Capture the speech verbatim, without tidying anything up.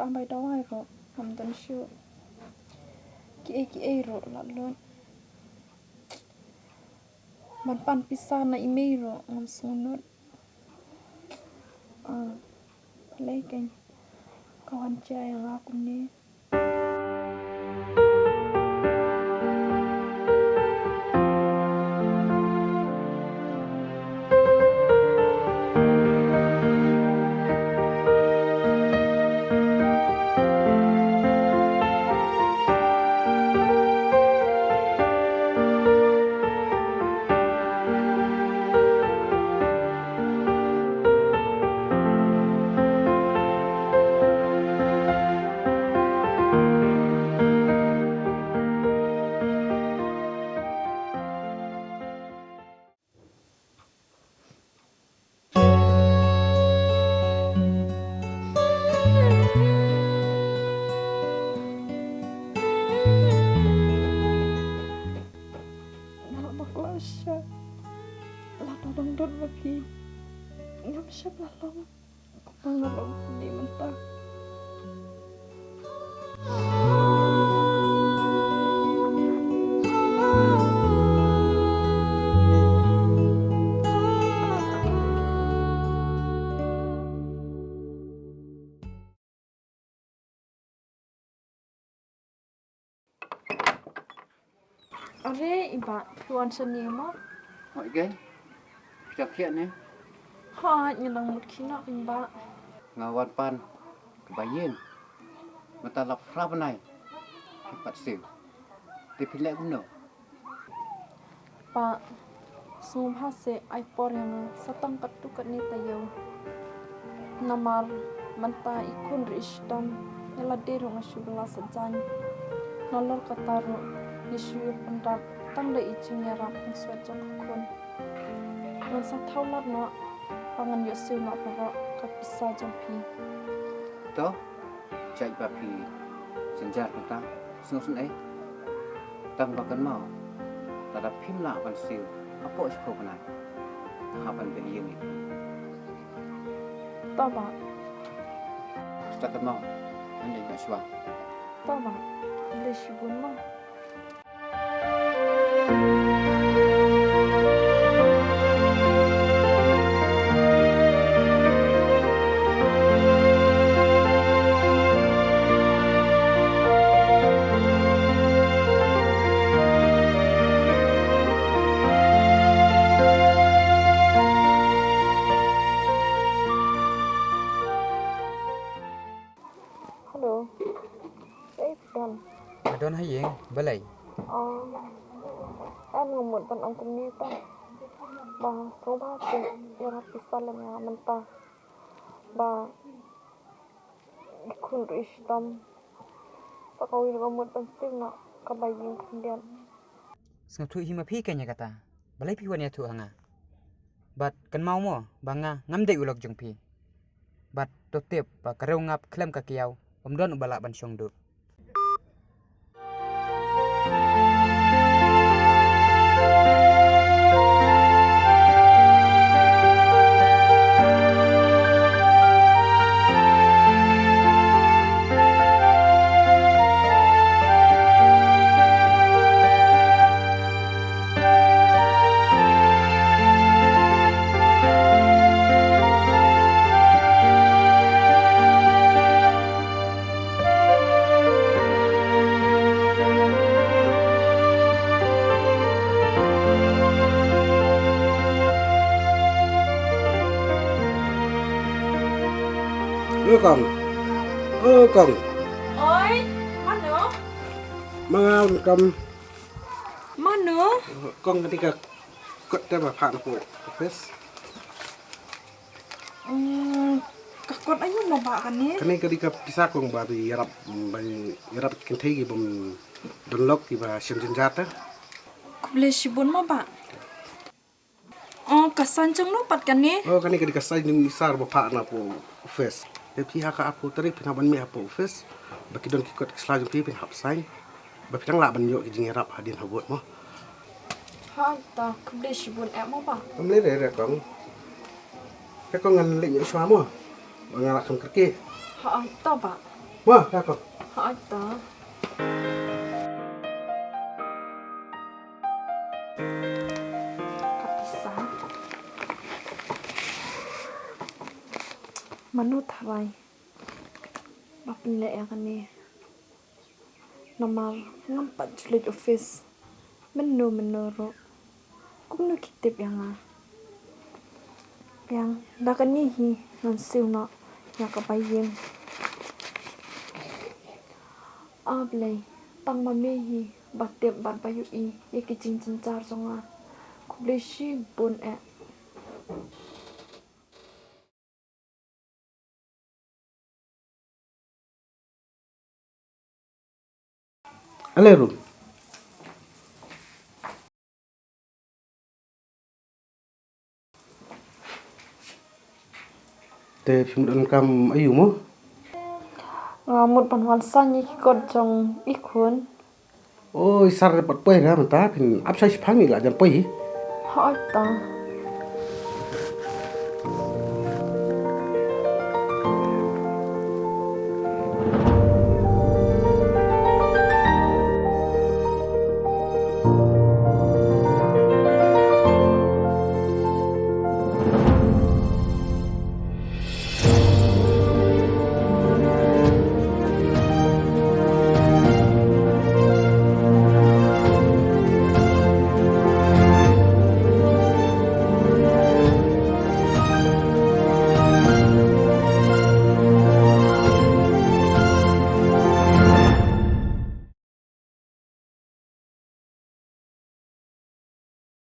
Bai dawai ruh ngam don shuh. Kiei kiei ruh la lut. Ban pan pisa na i mei ruh ngam sngewnud. Ah, balei kein ka wan jia ïa nga kumne. Nga la bakla shai. Lada dang don ma phi, ngam shym la long kumba nga long kumne mynta. Are i bah, phi wan shane mo? Hooid keiñ. Phi da khiah ne? Hooid, nga dang mut khie noh keiñ bah. Nga wan pan kaba ïing. Mynta la phra bnai. Phi pat siew. Te phi leh kumno? Bah, sngewbha seh ai por ïa nga sa tang katto katne taïew. Namar mynta i khun ri shitom, ïa lade ruh nga shu bylla sa jaiñ. Nalor kata ruh ngi shu ïoh pynrap tang da i jingïarap mynswet jong ka khun. Ngan sa thaw lad noh ba ngan ïoh siew noh baroh ka pisa jong phi. To, jait ba phi jynjar kumta, sngewsynei. Tang ba kynmaw, lada phim lah ban siew hapoh shiphew bnai, nga hap ban beh ïing ïa phi. To bah. Sngewthuh kynmaw, ngan leit noh shuwa. To bah. Khublei shibun mo. Hello. Ei, phi don? Nga don ha ïing, balei? Oh. Em, nga mut ban ong kumne te. Ba sngewbha seh ïarap pisa lem ïa nga mynta. Ba i khun ri shitom, sa kawei ba mut ban siew noh kaba ïing khyndiat. Sngewthuh hi ma phi keiñ ïa kata. Balei phi wan ïathuh ha nga? Bad kynmaw mo ba nga ngam dei u lok jong phi. Bad to tip ba ka riewngap khlem ka kiaw ym don uba lah ban shong duh. Oi kong. Oi kong. Oi, mano? Ma nga un kam. Mano? Kong, kane ka kot te ba phah na pdeng office. Hmm, ka kot aiu mo bah kane? Kane ka dei ka pisa kong ba ïarap, ba ïarap kynthei ki bym don lok kiba shem jynjar te. Khublei shibun mo bah. Oh, ka sign jong no pat kane? Oh, kane ka dei ka sign jong i sir ba phah na pdeng office. Te phi ha ka arphew tarik phin hap ban mih ha pdeng office. Ba ki don ki kot ki sla jong phi phin hap sign. Ba phi dang lah ban ïoh ki jingïarap hadien habud mo. Ha, to, khublei shibun eh mo bah. Ym lei re re kong. Te kong ngan leit noh shuwa mo. Ba nga lah kham kyrkieh. Ha, to bah. Ma, ka ko. Hooid to. Ka pisa. Mano tharai ba pynleh ïa kane? Namar ngam pat ju leit office mynno mynno ruh. Kumno ki tip ïa nga? Biang, da kane hi ngan siew noh ïa ka ba ïing. A Blei, tang ma me hi ba tip bad ba ïohi ïa ki jingjynjar jong nga. Khublei shibun eh. Ale Rum. Te phi mut donkam aïu mo? Nga mut ban wan saiñ ïa ki kot jong i khun. Oi, sar ne pat poi ra mynta, phin ap shai shipang ni la jan poi hi. Hooid to.